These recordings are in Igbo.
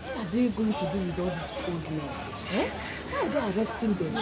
What are they going to do with all these old men? Eh? Why are they arresting them?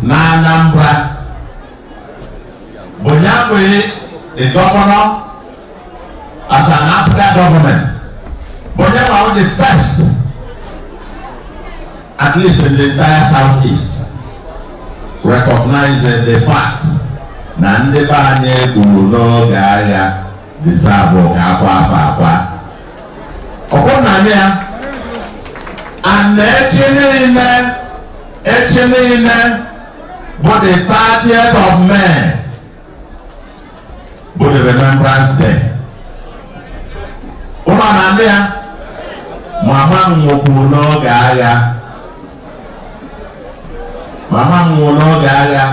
Na Anambra, Bonyabwe, the governor, as an African government, Bonyabwe was the first, at least in the entire Southeast, recognizing the fact na ndị be anyị gburu n'oge agha deserve ka akwa afọ akwa. Ọkwụ na ya, and echi niile bụ the 30th of May bụ the Remembrance Day. Ụlọ na ndị ya, mama m nwụkwuru n'oge agha. Mama m nwụrụ n'oge agha.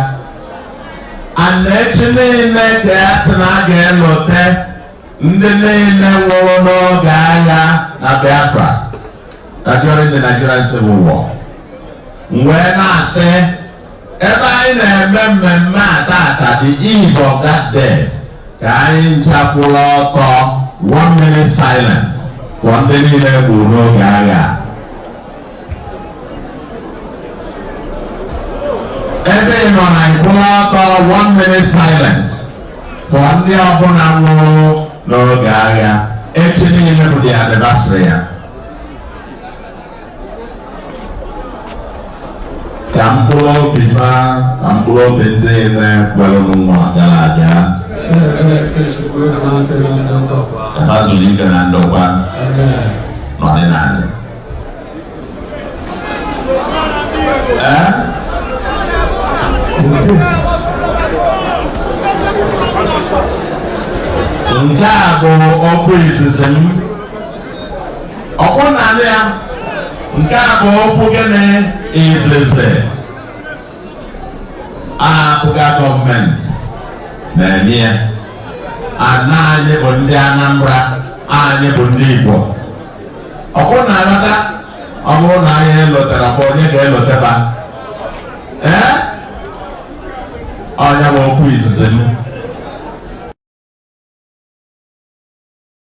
And echi niile ka ya sị na a ga-elote ndị niile nwụrụ n'oge agha na Biafra na during the Nigerian Civil War. Wee na-asị ebe anyị na-eme mmemme a tata, the eve of that day, ka anyị nchakwụrụ ọtọ 1 minute silence for ndị niile gburu n'oge agha. Ebe ị nọ na ịkwụrụ ọtọ, 1 minute silence for ndị ọbụla nwụrụ n'oge agha. Echi niile bụ the anniversary ya. Ka mkpụrụ obi fa, ka mkpụrụ obi ndị niile kwere n'ụwa gara aga, ka fa zuru ike na ndokwa n'ọdịnala. Ee, nke a bụ okwu izizi m ọkwụ na ya. Nke a bụ okwu gịnị izizi APGA gọọmenti na-enye ya. Ana anyị bụ ndị Anambra, anyị bụ ndị Igbo. Ọkwụ na aghọta, ọ bụrụ na anyị lọtara fa, onye ga-eloteba? Ee, onye bụ okwu izizi m.